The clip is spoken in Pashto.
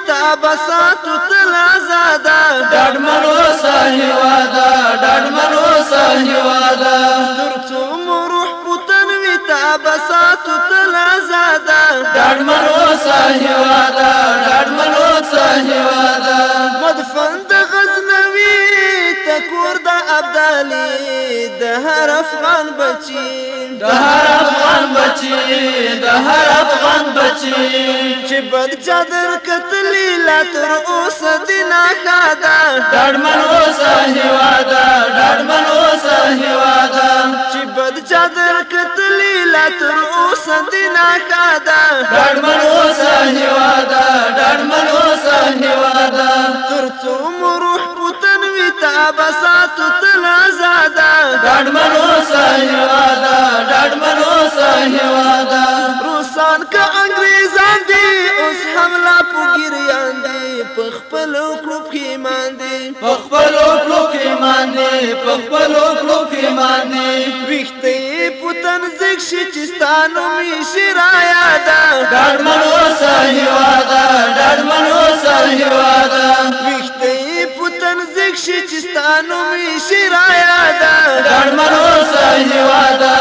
تا به ساتو تل ازاده. ډاډمن اوسه هېواده، ډاډمن اوسه هېواده. تر څو مو روح په تن وي تا به ساتو تل ازاده. ډاډمن اوسه هېواده، ډاډمن اوسه هېواده. مدفن د غزنوي ته کور د ابدالي، د هر افغان بچي، د هر افغان بچي، د هر افغان بچي. چې بد چادر کتلی لا تر اوسه دي ناښاده. ډاډمن اوسه هېواده، ډاډمن اوسه هېواده. چې بد چادر کتلی لا تر اوسه دي ناښاده. ډاډمن اوسه هېواده، ډاډمن اوسه هېواده. تر څو مو روح په تن وي تا به ساتو تل ازاده. ډاډمن اوسه هېواده، ډاډمن اوسه هېواده. روسان که انګریزان دي اوس هم لا پوګیریان دي، په خپلو کړو پښیمان دي، په خپلو کړو پښیمان دي، په خپلو کړو پښیمان دي. ویښته یې په تن زیږ شي چې ستا نوم یې شي رایاده. ډاډمن اوسه هېواده، ډاډمن اوسه هېواده. ویښته یې په تن زیږ شي چې ستا نوم یې شي رایاده. ډاډمن اوسه هېواده،